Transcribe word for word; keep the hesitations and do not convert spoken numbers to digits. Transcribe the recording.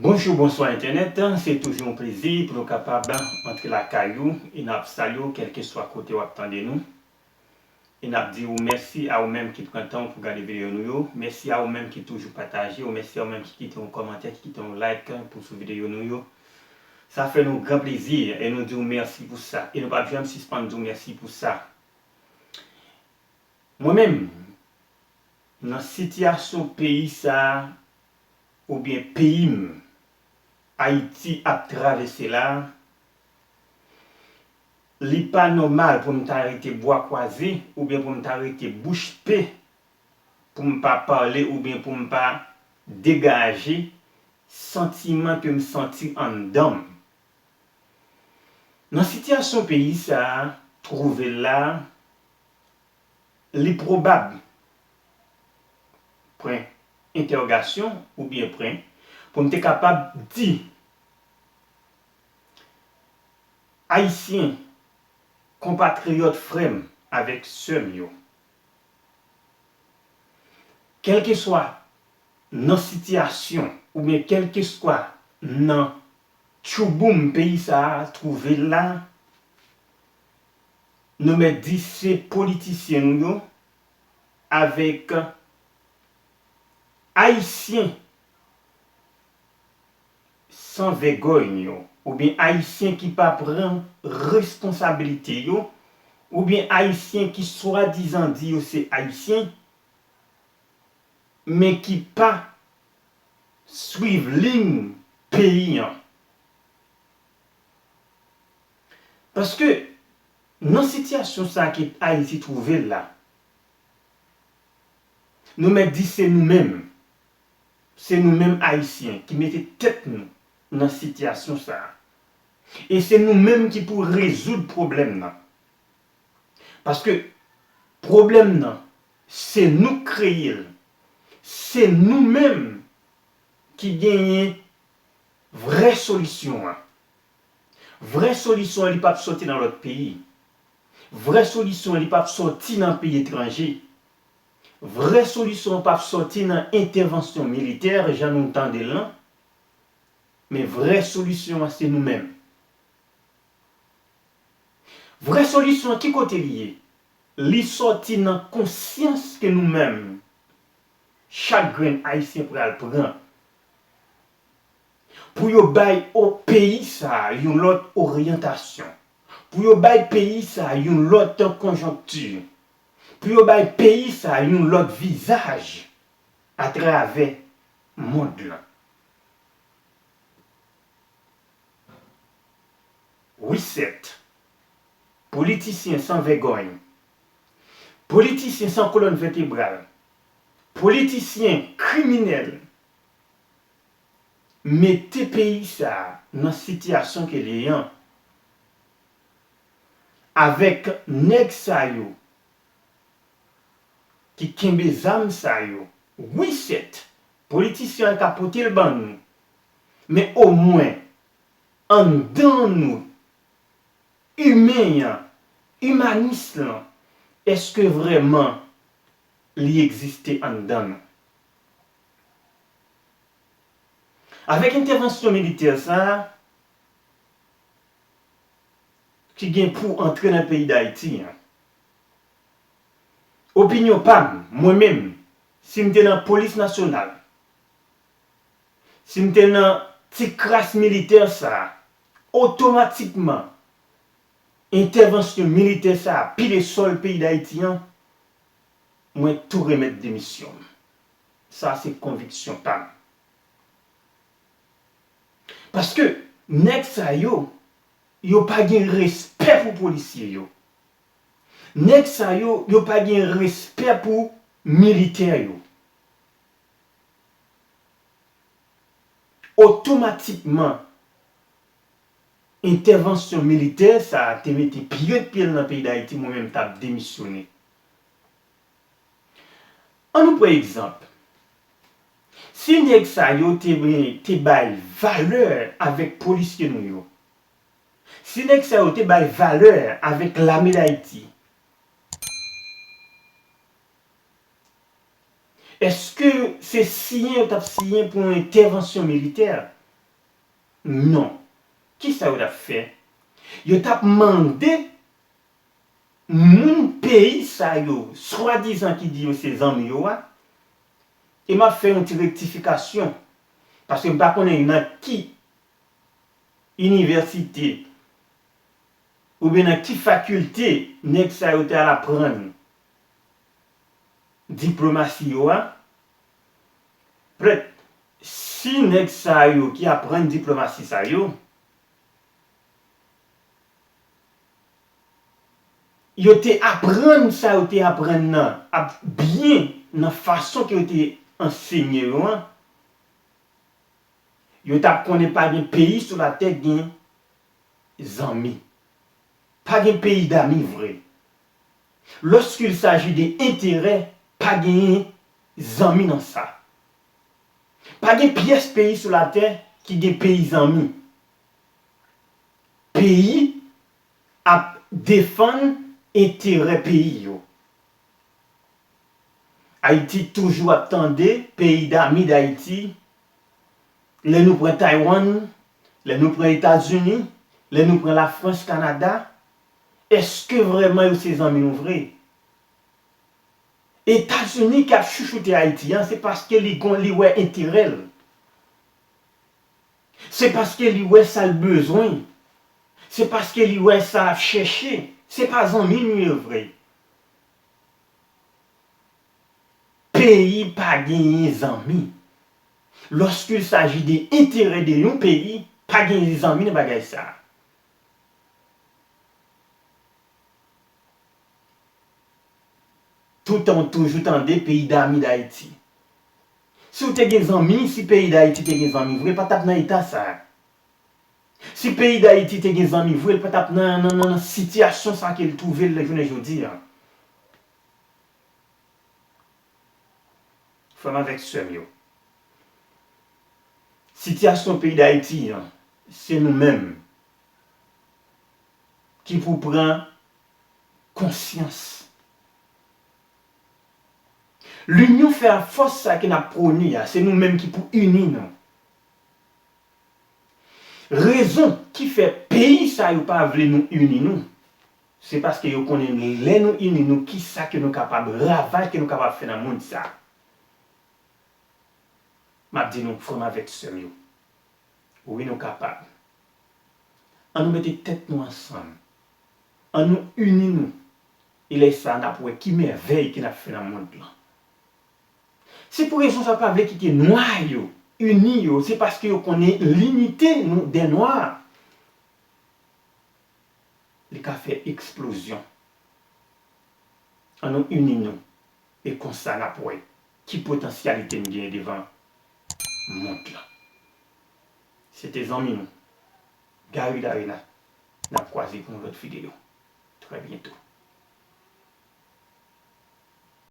Bonjou, bonswa entènèt. Se toujou yon plezi pou nou kapab antre lakay ou e n ap salye w kèlkeswa kote w ap tande nou. E n ap di w mèsi a ou menm ki pran tan w pou gade videyo nou yo. Mèsi a ou menm ki toujou pataje yo. Mèsi a ou menm ki kite yon kòmantè, ki kite yon like pou sou videyo nou yo. Sa fè nou gran plezi e nou di w mèsi pou sa. E nou p ap janm sispann di w mèsi pou sa. Mwen menm, nan sitiyasyon peyi sa a, oubyen peyi m, Ayiti ap travèse la a, li pa nòmal pou m ta rete bwa kwaze oubyen pou m ta rete bouch pe pou m pa pale oubyen pou m pa degaje santiman ke m santi anndan m. Nan sitiyasyon peyi sa a twouve l la a, li pwobab, pwen entèwogasyon oubyen pwen, pou m te kapab di, Ayisyen, konpatriyòt, frè m avèk sè m yo, kèlkeswa nan sitiyasyon oubyen kèlkeswa nan tchouboum peyi sa a twouve l la, nou mèt di se politisyen nou yo avèk Ayisyen san vègòy yo, oubyen Ayisyen ki pa pran responsabilite yo, oubyen Ayisyen ki swadizan di yo se Ayisyen, men ki pa swiv liy peyi an. Paske nan sitiyasyon sa a ke Ayiti twouve l la, nou mèt di se nou menm, se nou menm Ayisyen ki mete tèt nou nan sitiyasyon sa a. E se nou menm ki pou rezoud pwoblèm nan. Paske pwoblèm nan, se nou k kreye l. Se nou menm ki genyen vrè solisyon an. Vrè solisyon an, li p ap soti nan lòt peyi. Vrè solisyon an, li p ap soti nan peyi etranje. Vrè solisyon an p ap soti nan entèvansyon militè, jan nou tande l lan. Men vrè solisyon an, se nou menm. Vrè solisyon an, ki kote li ye? Li sòti nan konsyans ke nou menm, chak grenn Ayisyen pral pran pou yo bay o-, peyi sa a yon lòt oryantasyon, pou yo bay peyi sa a yon lòt konjonkti, pou yo bay peyi sa a yon lòt vizaj atravè mond lan. Reset. Politisyen san vègòy. Politisyen san kolòn vètebral. Politisyen kriminèl. Mete peyi sa a nan sitiyasyon ke li ye an. Avèk nèg sa yo ki kenbe zam sa yo, reset, politisyen an ka pote l ban nou, men omwen, anndan nou, imen an, imanis lan, èske vrèman li egziste anndan nou? Avèk entèvansyon militè sa a, ki gen pou antre nan peyi Dayiti an, opinyon pa m, mwen menm, si m te nan polis nasyonal, si m te nan ti kras militè sa a, otomatikman, entèvansyon militè sa a pile sòl peyi Dayiti an, mwen tou remèt demisyon m. Sa se konviksyon pa m. Paske nèg sa yo, yo pa gen respè pou polisye yo. Nèg sa yo, yo pa gen respè pou militè yo. Otomatikman, entèvansyon militè sa a te mete pye pye l nan peyi Dayiti, mwen menm t ap demisyone. Ann nou pran egzanp. Si nèg sa yo te, te bay valè avèk polisye nou yo, si nèg sa yo te bay valè avèk lame Dayiti, èske se siyen yo t ap siyen pou yon entèvansyon militè? Non. Kisa yo t ap fè? Yo t ap mande moun peyi sa yo, swadizan ki di yo se zanmi yo a, e m ap fè yon ti rektifikasyon, paske m pa konnen nan ki inivèsite oubyen nan ki fakilte nèg sa yo te al aprann diplomasi yo a. Prèt, si nèg sa yo ki aprann diplomasi sa yo, yo te aprann sa yo te aprann nan ap byen nan fason ke yo te ansenye yo an, yo t ap konnen pa gen peyi sou latè gen zanmi. Pa gen peyi dami vre. Lorsqu'il s'agit de enterè, pa genyen zanmi nan sa. Pa gen pyès peyi sou latè ki gen peyi zanmi. Peyi ap defann enterè peyi yo. Ayiti toujou ap tande peyi dami Dayiti. Lè nou pran Taiwan, lè nou pran Etazini, lè nou pran Lafrans, Kanada, èske vrèman yo se zanmi nou vre? Etazini k ap chouchoute Ayiti an, se paske li gon, li wè enterè l. Se paske li wè sa l bezwen. Se paske li wè sa l ap chèche. Se pa zanmi nou ye vre. Peyi pa genyen zanmi. Lorsqu'il s'agit de enterè de yon peyi, pa genyen zanmi nan bagay sa. Toutan w toujou tande peyi dami Dayiti. Si w te gen zanmi, si peyi Dayiti te gen zanmi vre, pa t ap nan eta sa. Si peyi Dayiti te gen zanmi vre, l pa t ap nan, nan, nan, nan sitiyasyon sa ke l twouve l jounen jodi a. Frè m avèk sè m yo, sitiyasyon peyi Dayiti an, se nou menm ki pou pran konsyans. Linyon fè a fòs sa ke n ap pwone a, se nou menm ki pou ini nou. Rezon ki fè peyi sa yo pa vle nou ini nou, se paske yo konnen lè nou ini nou, kisa ke nou kapab, ravaj ke nou kapab fè nan mond sa. M ap di nou, frè m avèk sè m yo, wi, nou kapab. An nou mete tèt nou ansanm. An nou ini nou. E lè sa a, n ap wè ki mèvèy ke n ap fè nan mond lan. Se pou rezon sa yo pa vle kite nwa yo ini yo, se paske yo konnen linite nou, dè nwa, li ka fè eksplozyon. An nou ini nou, e konsa n ap wè ki potansyalite n genyen devan mond lan. Se te zanmi nou, Gary Darena. N ap kwaze pou yon lòt videyo. Trè byento.